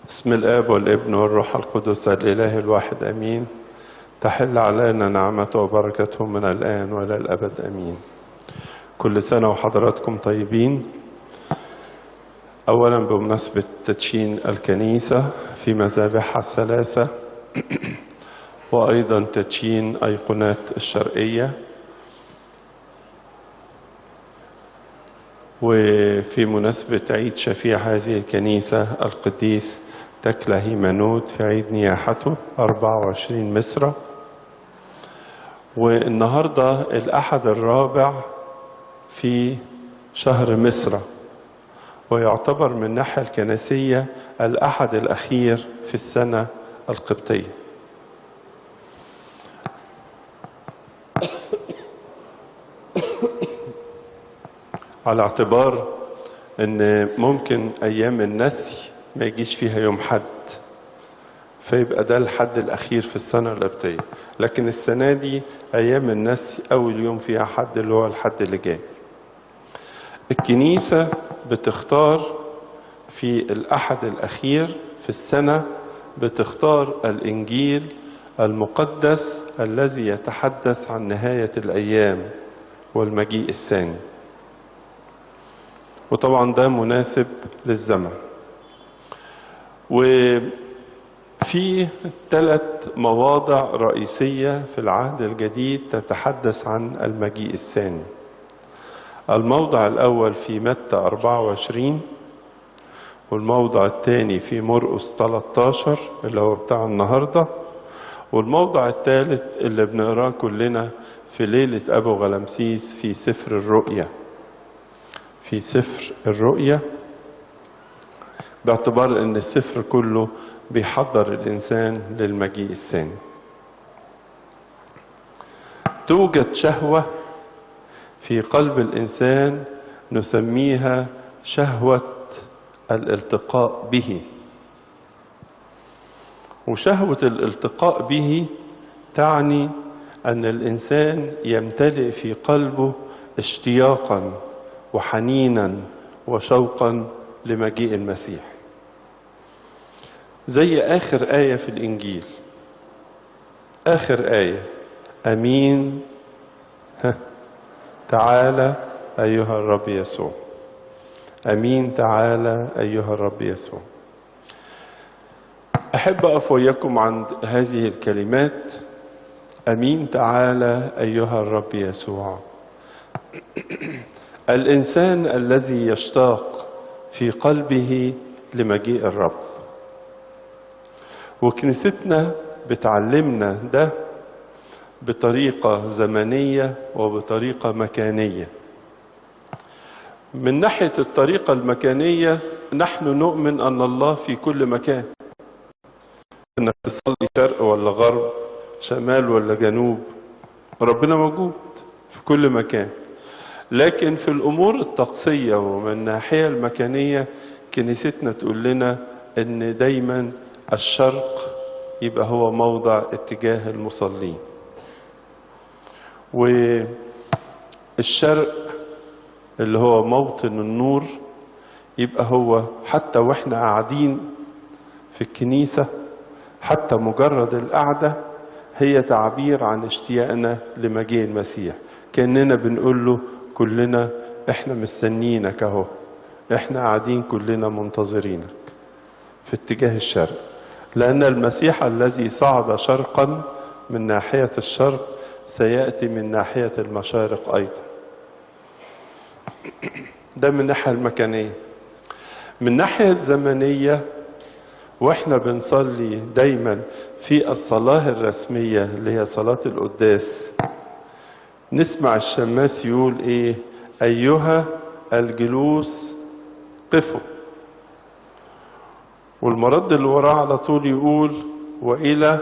بسم الآب والابن والروح القدس الإله الواحد أمين. تحل علينا نعمته وبركته من الآن وإلى الأبد أمين. كل سنة وحضراتكم طيبين. أولا بمناسبة تدشين الكنيسة في مذابحها الثلاثة، وأيضا تدشين أيقونات الشرقية، وفي مناسبة عيد شفيع هذه الكنيسة القديس تكلا هيمانوت في عيد نياحته 24 مصرة. والنهاردة الأحد الرابع في شهر مصر، ويعتبر من الناحية الكنسية الأحد الأخير في السنة القبطية. على اعتبار ان ممكن ايام النسي ما يجيش فيها يوم حد، فيبقى ده الحد الاخير في السنة القبطية، لكن السنة دي ايام النسي اول يوم فيها حد اللي هو الحد اللي جاي. الكنيسة بتختار في الاحد الاخير في السنة، بتختار الانجيل المقدس الذي يتحدث عن نهاية الايام والمجيء الثاني، وطبعا ده مناسب للزمن. وفي 3 مواضع رئيسية في العهد الجديد تتحدث عن المجيء الثاني. الموضع الأول في متى 24، والموضع الثاني في مرقس 13 اللي هو بتاع النهاردة، والموضع الثالث اللي بنقراه كلنا في ليلة أبو غلمسيس في سفر الرؤيا. في سفر الرؤيا، باعتبار ان السفر كله بيحضر الانسان للمجيء الثاني. توجد شهوة في قلب الانسان نسميها شهوة الالتقاء به، وشهوة الالتقاء به تعني ان الانسان يمتلئ في قلبه اشتياقا وحنينا وشوقا لمجيء المسيح. زي آخر آية في الإنجيل، آخر آية: أمين تعالى أيها الرب يسوع. أمين تعالى أيها الرب يسوع. أحب أقف وياكم عند هذه الكلمات: أمين تعالى أيها الرب يسوع. الإنسان الذي يشتاق في قلبه لمجيء الرب، وكنيستنا بتعلمنا ده بطريقة زمنية وبطريقة مكانية. من ناحية الطريقة المكانية، نحن نؤمن أن الله في كل مكان، إنك تصلي شرق ولا غرب، شمال ولا جنوب، ربنا موجود في كل مكان. لكن في الأمور الطقسية ومن الناحية المكانية، كنيستنا تقول لنا إن دايما الشرق يبقى هو موضع اتجاه المصلين، والشرق اللي هو موطن النور يبقى هو حتى وإحنا قاعدين في الكنيسة، حتى مجرد القعدة هي تعبير عن اشتياقنا لمجيء المسيح، كأننا بنقول له كلنا احنا مستنيينك اهو، احنا قاعدين كلنا منتظرينك في اتجاه الشرق، لأن المسيح الذي صعد شرقا من ناحية الشرق سيأتي من ناحية المشارق أيضا. ده من الناحية المكانية. من الناحية الزمنية، واحنا بنصلي دايما في الصلاة الرسمية اللي هي صلاة القداس، نسمع الشماس يقول ايه؟ ايها الجلوس قفوا، والمرد اللي وراه على طول يقول والى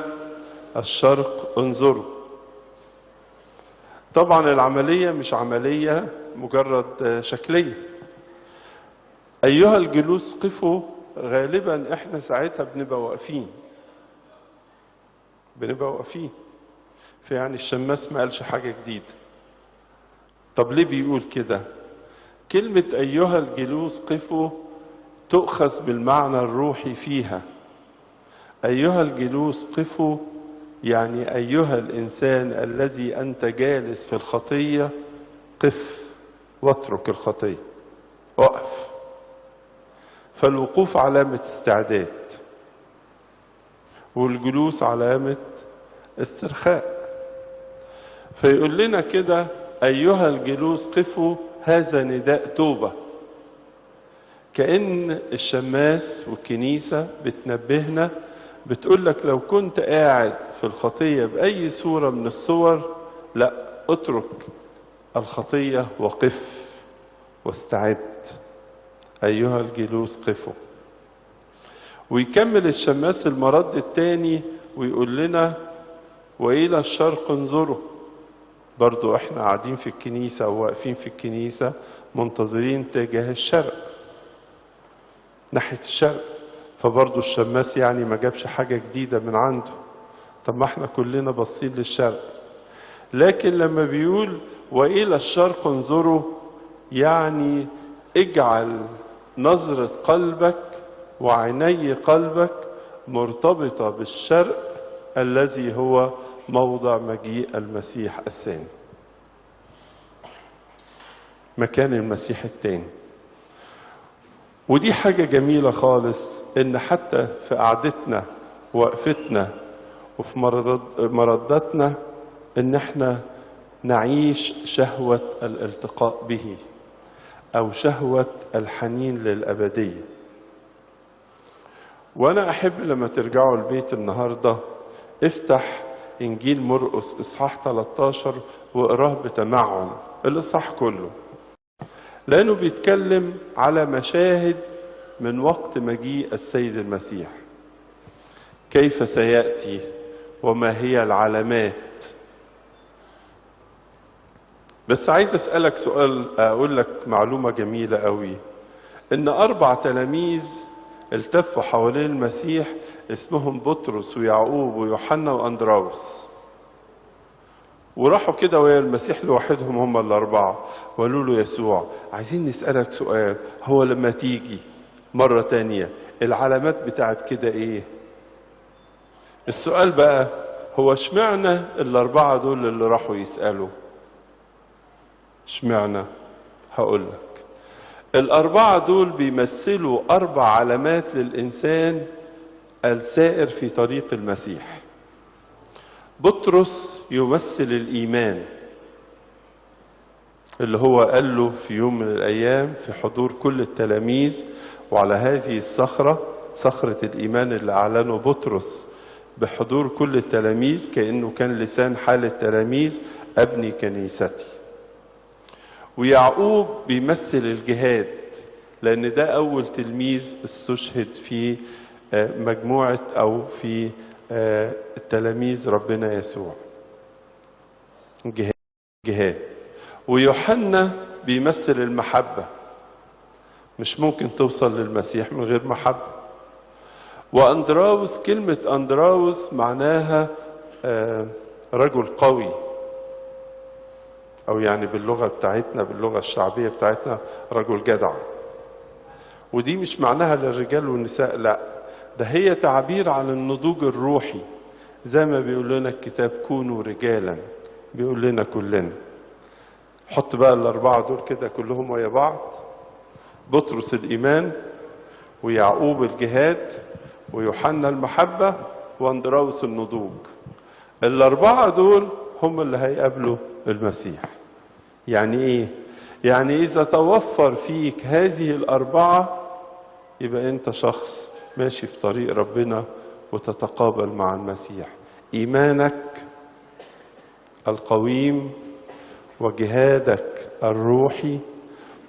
الشرق انظروا. طبعا العملية مش عملية مجرد شكلية. ايها الجلوس قفوا غالبا احنا ساعتها بنبقى واقفين، بنبقى واقفين، فيعني الشماس ما قالش حاجة جديدة. طب ليه بيقول كده؟ كلمة أيها الجلوس قفوا تؤخذ بالمعنى الروحي فيها. أيها الجلوس قفوا، يعني أيها الإنسان الذي أنت جالس في الخطية قف واترك الخطية، اقف. فالوقوف علامة استعداد، والجلوس علامة استرخاء. فيقول لنا كده أيها الجلوس قفوا، هذا نداء توبة. كأن الشماس والكنيسة بتنبهنا، بتقول لك لو كنت قاعد في الخطية بأي صورة من الصور، لا، اترك الخطية وقف واستعد. أيها الجلوس قفوا. ويكمل الشماس المرد الثاني ويقول لنا وإلى الشرق انظروا. برضو احنا قاعدين في الكنيسة أو واقفين في الكنيسة منتظرين تجاه الشرق، ناحية الشرق. فبرضو الشماس يعني ما جابش حاجة جديدة من عنده، طب ما احنا كلنا باصين للشرق. لكن لما بيقول وإلى الشرق انظروا، يعني اجعل نظرة قلبك وعيني قلبك مرتبطة بالشرق الذي هو موضع مجيء المسيح الثاني، مكان المسيح الثاني. ودي حاجة جميلة خالص، إن حتى في قعدتنا ووقفتنا وفي مرداتنا إن احنا نعيش شهوة الالتقاء به، أو شهوة الحنين للأبدية. وأنا أحب لما ترجعوا البيت النهاردة افتح إنجيل مرقس إصحاح 13 واقراه بتمعن، الإصحاح كله، لأنه بيتكلم على مشاهد من وقت مجيء السيد المسيح، كيف سيأتي وما هي العلامات. بس عايز أسألك سؤال، أقول لك معلومة جميلة قوي، إن 4 تلاميذ التفوا حوالين المسيح اسمهم بطرس ويعقوب ويوحنا وأندراوس، وراحوا كده ويا المسيح لوحدهم هم 4، وقالوا له يسوع عايزين نسألك سؤال، هو لما تيجي مرة تانية العلامات بتاعت كده ايه؟ السؤال بقى هو اشمعنى 4 دول اللي راحوا يسألوا؟ اشمعنى؟ هقولك 4 دول بيمثلوا 4 علامات للإنسان السائر في طريق المسيح. بطرس يمثل الإيمان اللي هو قال له في يوم من الأيام في حضور كل التلاميذ، وعلى هذه الصخرة، صخرة الإيمان اللي أعلنه بطرس بحضور كل التلاميذ، كأنه كان لسان حال التلاميذ، أبني كنيستي. ويعقوب بيمثل الجهاد، لأن ده أول تلميذ استشهد في مجموعة أو في التلاميذ ربنا يسوع، جهاد. ويوحنا بيمثل المحبة، مش ممكن توصل للمسيح من غير محبة. وأندراوس، كلمة أندراوس معناها رجل قوي، أو يعني باللغة بتاعتنا، باللغة الشعبية بتاعتنا، رجل جدع. ودي مش معناها للرجال والنساء، لا، ده هي تعبير عن النضوج الروحي، زي ما بيقول لنا الكتاب كونوا رجالا، بيقول لنا كلنا. حط بقى 4 دول كده كلهم ويا بعض، بطرس الإيمان، ويعقوب الجهاد، ويوحنا المحبة، واندراوس النضوج. 4 دول هم اللي هيقابلوا المسيح. يعني ايه؟ يعني اذا توفر فيك هذه 4 يبقى انت شخص ماشي في طريق ربنا وتتقابل مع المسيح. ايمانك القويم، وجهادك الروحي،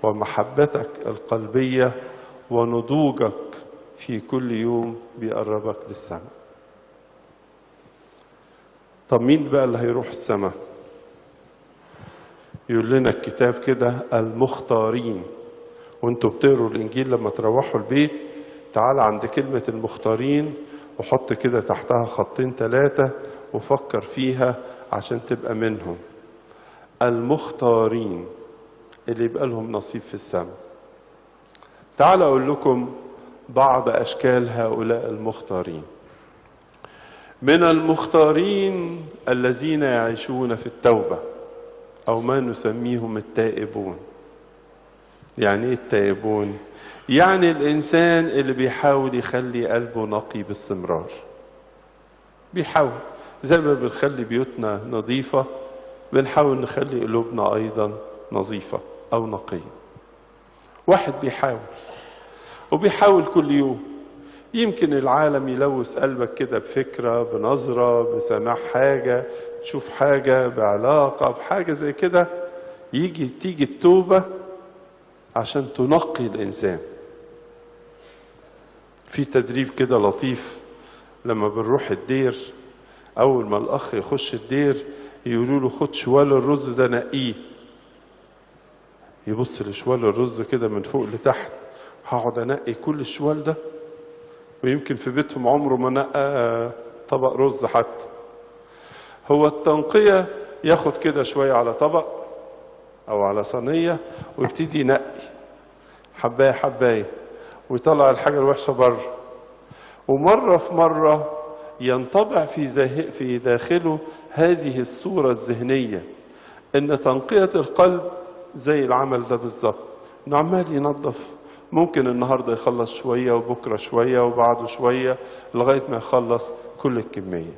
ومحبتك القلبية، ونضوجك في كل يوم بيقربك للسماء. طب مين بقى اللي هيروح السماء؟ يقول لنا الكتاب كده المختارين. وانتوا بتقروا الانجيل لما تروحوا البيت، تعال عند كلمة المختارين وحط كده تحتها 2 3 وفكر فيها عشان تبقى منهم. المختارين اللي يبقى لهم نصيب في السماء. تعال اقول لكم بعض اشكال هؤلاء المختارين. من المختارين الذين يعيشون في التوبة، أو ما نسميهم التائبون. يعني إيه التائبون؟ يعني الإنسان اللي بيحاول يخلي قلبه نقي باستمرار. بيحاول، زي ما بنخلي بيوتنا نظيفة بنحاول نخلي قلوبنا أيضا نظيفة أو نقية. واحد بيحاول، وبيحاول كل يوم. يمكن العالم يلوث قلبك كده بفكرة، بنظرة، بسماع حاجة، تشوف حاجة، بعلاقة، بحاجة زي كده. تيجي التوبة عشان تنقي الإنسان. في تدريب كده لطيف لما بنروح الدير، أول ما الأخ يخش الدير يقولوا له خد شوال الرز ده نقيه. يبص لشوال الرز كده من فوق لتحت، هقعد أنقي كل الشوال ده؟ ويمكن في بيتهم عمره ما نقى طبق رز حتى. هو التنقية ياخد كده شوية على طبق أو على صينية ويبتدي ينقي حباية حباية، ويطلع الحاجة الوحشة بره. ومرة في مرة ينطبع في داخله هذه الصورة الذهنية إن تنقية القلب زي العمل ده بالظبط، إنه عمال ينظف. ممكن النهاردة يخلص شوية وبكرة شوية وبعده شوية لغاية ما يخلص كل الكمية.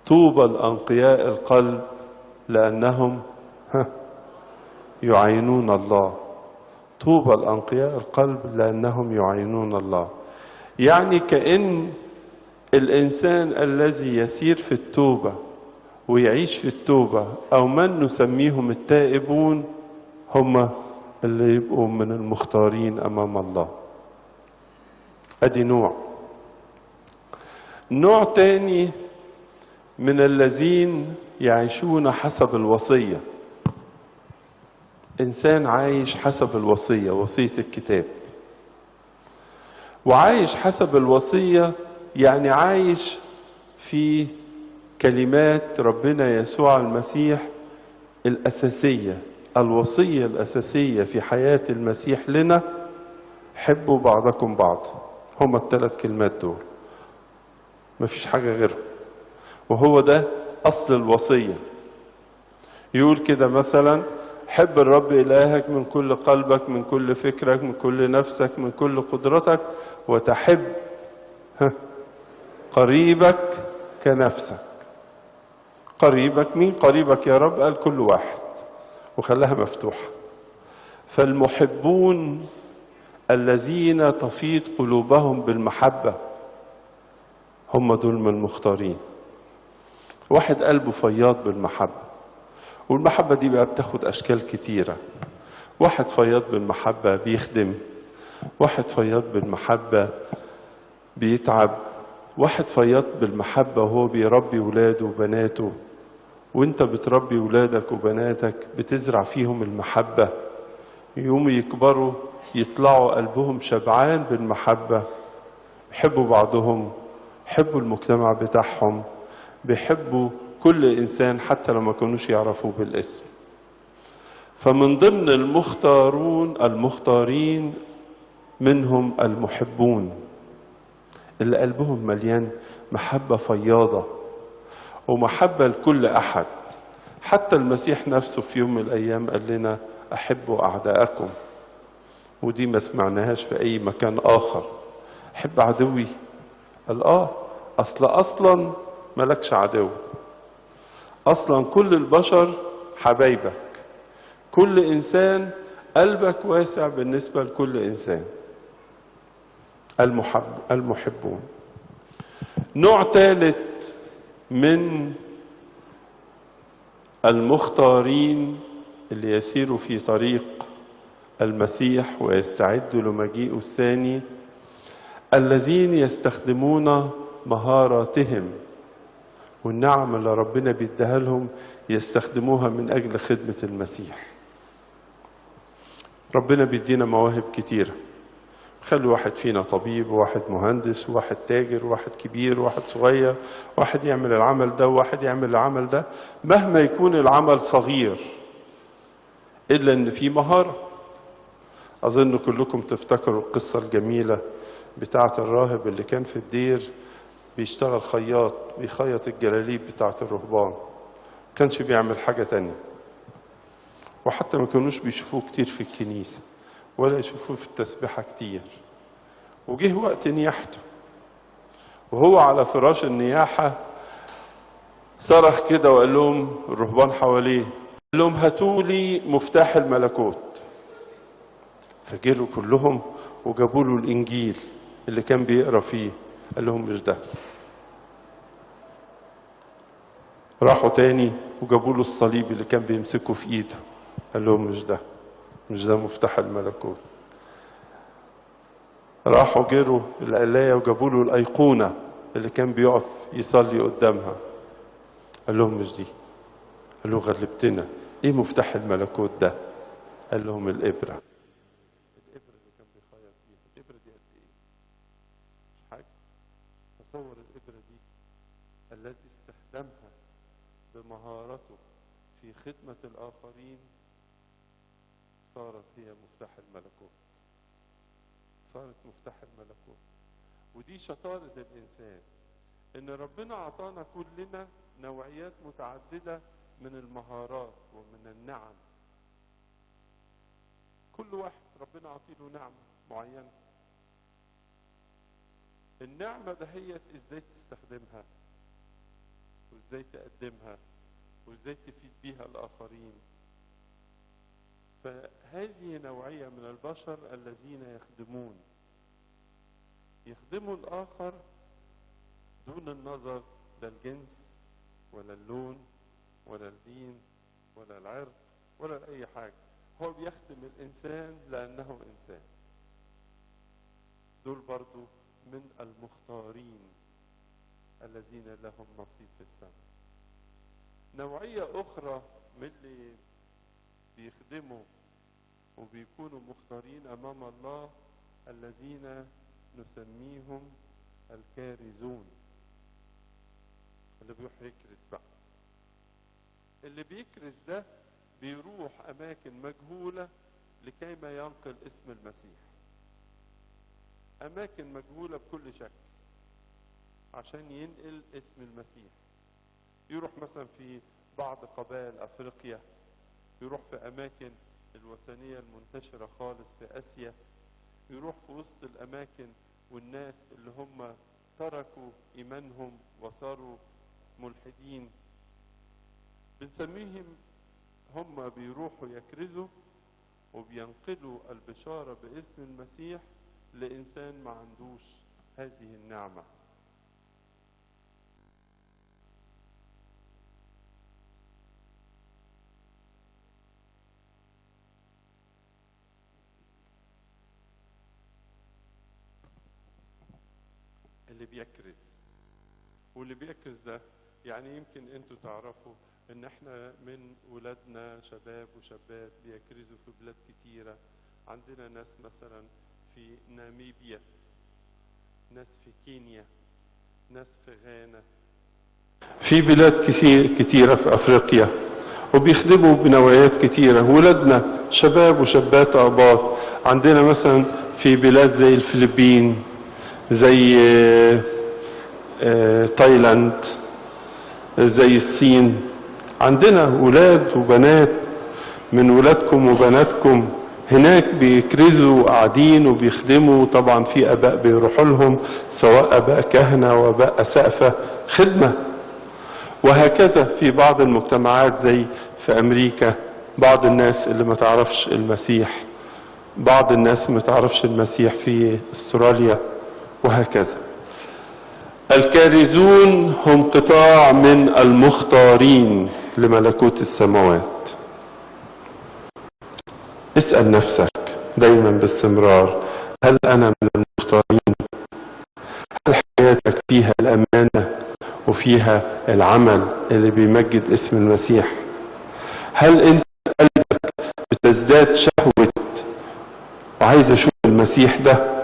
طوبى الأنقياء القلب لأنهم يعينون الله. طوبى الأنقياء القلب لأنهم يعينون الله. يعني كأن الإنسان الذي يسير في التوبة ويعيش في التوبة، أو من نسميهم التائبون، هم اللي يبقوا من المختارين أمام الله. أدي نوع. نوع تاني من الذين يعيشون حسب الوصية. إنسان عايش حسب الوصية، وصية الكتاب، وعايش حسب الوصية يعني عايش في كلمات ربنا يسوع المسيح الأساسية. الوصية الأساسية في حياة المسيح لنا حبوا بعضكم بعض. هما الثلاث كلمات دول، مفيش حاجة غيرهم، وهو ده أصل الوصية. يقول كده مثلا: حب الرب إلهك من كل قلبك، من كل فكرك، من كل نفسك، من كل قدرتك، وتحب قريبك كنفسك. قريبك مين؟ قريبك يا رب؟ قال كل واحد، وخلاها مفتوحة. فالمحبون الذين تفيض قلوبهم بالمحبة هم دول من المختارين. واحد قلبه فياض بالمحبة، والمحبة دي بقى بتاخد أشكال كتيرة. واحد فياض بالمحبة بيخدم، واحد فياض بالمحبة بيتعب، واحد فياض بالمحبة وهو بيربي ولاده وبناته. وانت بتربي ولادك وبناتك بتزرع فيهم المحبة، يوم يكبروا يطلعوا قلبهم شبعان بالمحبة، يحبوا بعضهم، يحبوا المجتمع بتاعهم، بيحبوا كل إنسان حتى لو ما كانوش يعرفوه بالاسم. فمن ضمن المختارون المختارين منهم المحبون، اللي قلبهم مليان محبة فياضة ومحبة لكل أحد. حتى المسيح نفسه في يوم من الأيام قال لنا أحبوا أعداءكم، ودي ما سمعناهاش في أي مكان آخر. أحب عدوي؟ قال آه، أصلا ملكش عدو، أصلا كل البشر حبايبك، كل إنسان قلبك واسع بالنسبة لكل إنسان. المحبون. نوع ثالث من المختارين اللي يسيروا في طريق المسيح ويستعدوا لمجيئه الثاني، الذين يستخدمون مهاراتهم والنعم اللي ربنا بيديها لهم يستخدموها من أجل خدمة المسيح. ربنا بيدينا مواهب كتيرة، خلي واحد فينا طبيب، وواحد مهندس، وواحد تاجر، وواحد كبير، وواحد صغير، واحد يعمل العمل ده وواحد يعمل العمل ده. مهما يكون العمل صغير إلا إن في مهارة. أظن كلكم تفتكروا القصة الجميلة بتاعة الراهب اللي كان في الدير بيشتغل خياط، بيخيط الجلاليب بتاعت الرهبان، كانش بيعمل حاجة تانية، وحتى ما كانوش بيشوفوه كتير في الكنيسة ولا يشوفوه في التسبيحة كتير. وجه وقت نياحته، وهو على فراش النياحة صرخ كده وقال لهم الرهبان حواليه، قال لهم هاتوا لي مفتاح الملكوت. فجروا كلهم وجابوا له الإنجيل اللي كان بيقرأ فيه، قال لهم مش ده. راحوا تاني وجابوا له الصليب اللي كان بيمسكه في ايده، قال لهم مش ده، مش ده مفتاح الملكوت. راحوا جروا القلاية وجابوا له الأيقونة اللي كان بيقف يصلي قدامها، قال لهم مش دي. قال له غلبتنا، ايه مفتاح الملكوت ده؟ قال لهم الإبرة. الإبرة اللي كان بيخيط بيها، الإبرة دي قد ايه؟ مش حاجة. تصور الإبرة دي الذي استخدمها بمهارته في خدمة الآخرين صارت هي مفتاح الملكوت، صارت مفتاح الملكوت. ودي شطارة الإنسان، إن ربنا أعطانا كلنا نوعيات متعددة من المهارات ومن النعم. كل واحد ربنا عطيله نعمة معينة. النعمة دهيت إزاي تستخدمها وإزاي تقدمها وإزاي تفيد بيها الآخرين. فهذه نوعية من البشر الذين يخدمون، يخدموا الآخر دون النظر لا الجنس ولا اللون ولا الدين ولا العرق ولا أي حاجة. هو بيخدم الإنسان لأنه إنسان. دول برضو من المختارين الذين لهم نصيب في السماء. نوعية أخرى من اللي بيخدموا وبيكونوا مختارين أمام الله الذين نسميهم الكارزون، اللي بيروح يكرز بقى. اللي بيكرز ده بيروح أماكن مجهولة لكي ما ينقل اسم المسيح، أماكن مجهولة بكل شكل عشان ينقل اسم المسيح. يروح مثلا في بعض قبائل أفريقيا، يروح في أماكن الوثنية المنتشرة خالص في آسيا، يروح في وسط الأماكن والناس اللي هم تركوا إيمانهم وصاروا ملحدين. بنسميهم هم بيروحوا يكرزوا وبينقلوا البشارة باسم المسيح لإنسان ما عندوش هذه النعمة. اللي بيكرز، واللي بيكرز ده يعني يمكن انتوا تعرفوا ان احنا من ولادنا شباب وشابات بيكرزوا في بلاد كتيرة. عندنا ناس مثلا في ناميبيا، ناس في كينيا، ناس في غانا، في بلاد كتيرة في أفريقيا، وبيخدموا بنوعيات كتيرة. ولادنا شباب وشابات أقباط عندنا مثلا في بلاد زي الفلبين، زي تايلاند، زي الصين. عندنا ولاد وبنات من ولادكم وبناتكم هناك بيكرزوا وقاعدين وبيخدموا. طبعا في اباء بيروحوا لهم، سواء اباء كهنه واباء اسقفه، خدمه. وهكذا في بعض المجتمعات زي في امريكا، بعض الناس اللي ما تعرفش المسيح، بعض الناس ما تعرفش المسيح في استراليا، وهكذا. الكارزون هم قطاع من المختارين لملكوت السماوات. اسأل نفسك دايما باستمرار، هل أنا من المختارين؟ هل حياتك فيها الأمانة وفيها العمل اللي بيمجد اسم المسيح؟ هل أنت قلبك بتزداد شهوة وعايز أشوف المسيح ده؟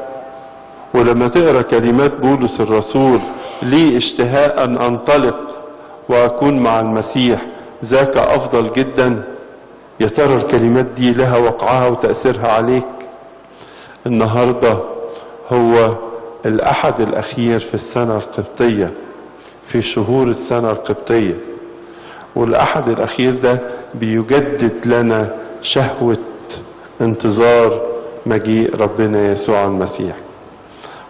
ولما تقرأ كلمات بولس الرسول، لي اشتهاء أن أنطلق وأكون مع المسيح، ذاك أفضل جدا. يا ترى الكلمات دي لها وقعها وتأثيرها عليك؟ النهاردة هو الأحد الأخير في السنة القبطية، في شهور السنة القبطية. والأحد الأخير ده بيجدد لنا شهوة انتظار مجيء ربنا يسوع المسيح.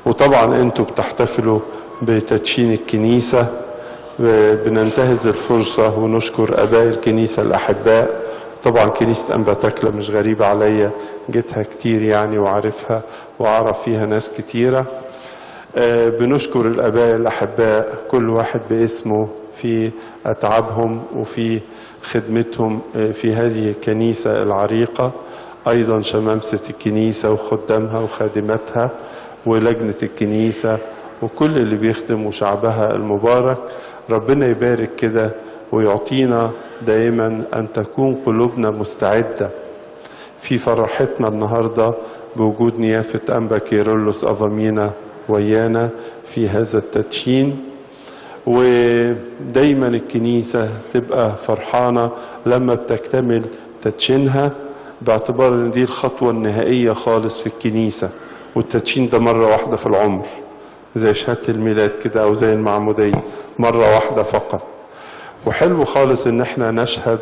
وطبعا انتوا بتحتفلوا بتدشين الكنيسة، بننتهز الفرصة ونشكر أباء الكنيسة الأحباء. طبعا كنيسة أنبا تكلة مش غريبة عليا، جيتها كتير يعني وعارفها وعرف فيها ناس كتيرة. بنشكر الآباء الأحباء كل واحد باسمه في أتعابهم وفي خدمتهم في هذه الكنيسة العريقة. أيضا شمامسة الكنيسة وخدامها وخادماتها ولجنة الكنيسة وكل اللي بيخدموا شعبها المبارك. ربنا يبارك كده ويعطينا دائما أن تكون قلوبنا مستعدة في فرحتنا النهاردة بوجود نيافة أنبا كيرلس أفامينا ويانا في هذا التدشين. ودايما الكنيسة تبقى فرحانة لما بتكتمل تدشينها، باعتبار ان دي الخطوة النهائية خالص في الكنيسة. والتدشين ده مرة واحدة في العمر، زي شهادة الميلاد كده أو زي المعمودية، مرة واحدة فقط. وحلو خالص ان احنا نشهد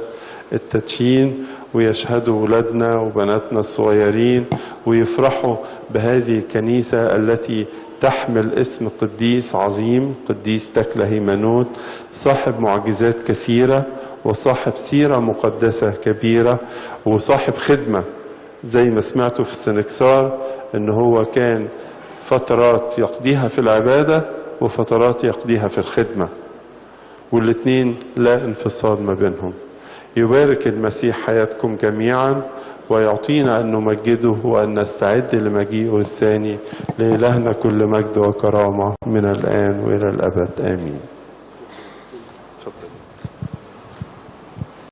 التدشين ويشهدوا ولادنا وبناتنا الصغيرين ويفرحوا بهذه الكنيسة التي تحمل اسم قديس عظيم، قديس تكلا هيمانوت، صاحب معجزات كثيرة وصاحب سيرة مقدسة كبيرة وصاحب خدمة، زي ما سمعتوا في السنكسار ان هو كان فترات يقضيها في العبادة وفترات يقضيها في الخدمة، والاثنين لا انفصال ما بينهم. يبارك المسيح حياتكم جميعا ويعطينا أن نمجده وأن نستعد لمجيئه الثاني. لإلهنا كل مجد وكرامة من الآن وإلى الأبد، آمين.